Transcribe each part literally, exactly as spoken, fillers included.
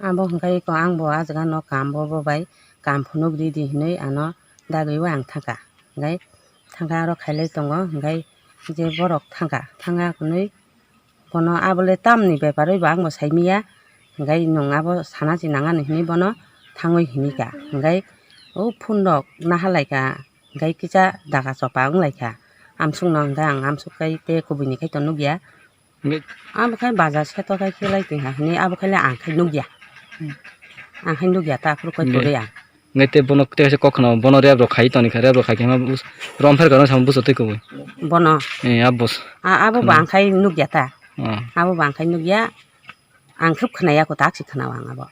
Abo hwnkhe eko ang bo ah jaga no kam bo, bo bai kam phunuk ridi hinui ano dagwi o ang thangkha. Hwnkhe thangkha aro khailai tongo, hwnkhe je borok thangkha, thangkha hwnwi bono abole tamni bepar oi bo ang bo saimanya, hwnkhe nwng abo sana si nang ani hinui bono thangwi hinika, hwnkhe o phone rok nahalaika, hwnkhe kisa daga chopa wnglaikha, amsukno hwnkhe ang amsuk khai tei kubuni khai to nukya. Hwnkhe abo khai baja seto khai khelai tongha hinui abo khai le ang khai nukya. Hmm. Ang khai nukya ta aphuru koi Hwnkhe, kwrwi ang. Hwnkhe tei bono tei kaisa kok khna bono rep rok khai toni kha, rep rok khai khe ma bus-, rom pher kha rw sama buso tei kubui. Bono. Eh, abo bus-, A-, abo bo khna. Ang khai nukya ta. Oh. Abo bo ang khai nukya. Ang khe khna ya ko tak si khna ang abo.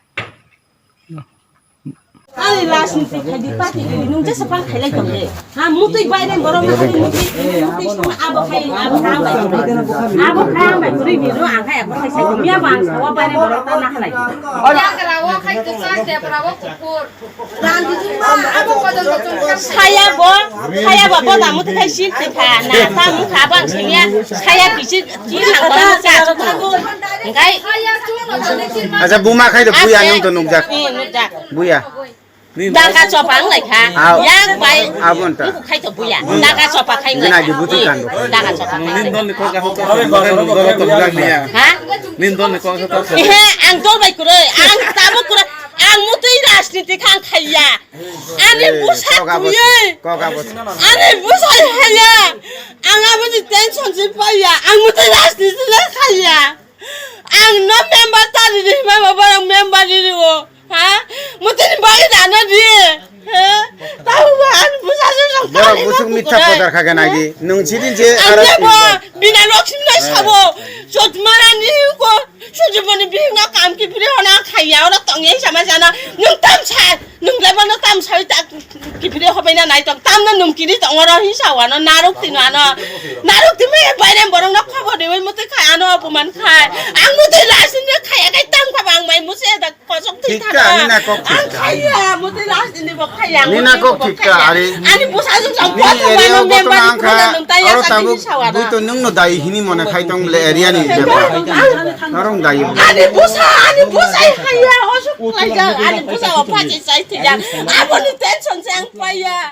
Ani rajniti khaidi party ni nung jesa pang khailai tong de. Ha mutui bai nai borok na khailai mutui mutui sung abo khai abo khai bai. Abo khai bai buri ni ro ang khai abo khai sai miya bang sawa bai nai borok ta na khailai. Jagra o khai kwchak debra o kuphur. Randijin ma abo kodon kodon kha. Saya bo, saya bo bo da mutui khai sil ti kha na ta mu kha bang simiya saya bisi ti nang ba ka. Engkai. Acha buma khai do buya nung to nukjak. Eh, nukjak. Buya. Daga chopa wng lai kha. Aw. Yang bai. Abo wng ta. Wng khai to buya. Daga chopa khai wng lai kha. Gina di butu kan do. Daga chopa khai wng lai kha. Nindon ni kok ka to. Ha? Nindon ni kok ka to. Ehe, ang dol bai kwrwi. Ang tabuk kwrwi. Ang mutwi rajniti kha ang khaiya. Ani busa kok abo. Kuywi. Kok abo. Ani busa khaiya. Ang abo ni tension se paiya. Ang mutwi rajniti le khaiya. Ang no member ta riri hima ba borok member riri o. Ha? Mutini bagwi dana di. Ha? Tahu ba ang busa se sok. Borok busuk mitha podar kha gana di. Nung sidin je aro. Ang bo bina Lakshmi na sabo. Jotmarani ko. Sujimoni bihik no kam ki piri hona khaiya oro tongye sama sana. Nung tam sa. Nung le bono tam sai ta. Kibiri hobai na nai tong, tam no nung kiri tong oro hinsa wano naruk tino ano. Naruk timo e baire borok no khobor dewi mutwi khai ano apuman khai. Ang mutwi last ni khai kai tam kha bang mai muse da kosok twi thana. Thik kha, ani na kok thik kha. Ang khaiya mutwi last ni bo khaiya. Ni na kok thik kha, ari. Ani busa jung jang kosok wano member ni khana nung tai ya sa hinsa wano. Bui to nung no dai hini mone khai tong le area ni bepar. Norong dai. Ani busa, ani busa khaiya osuk khaiya, ani busa o phaji sai thija. Aboni tension se ang paiya.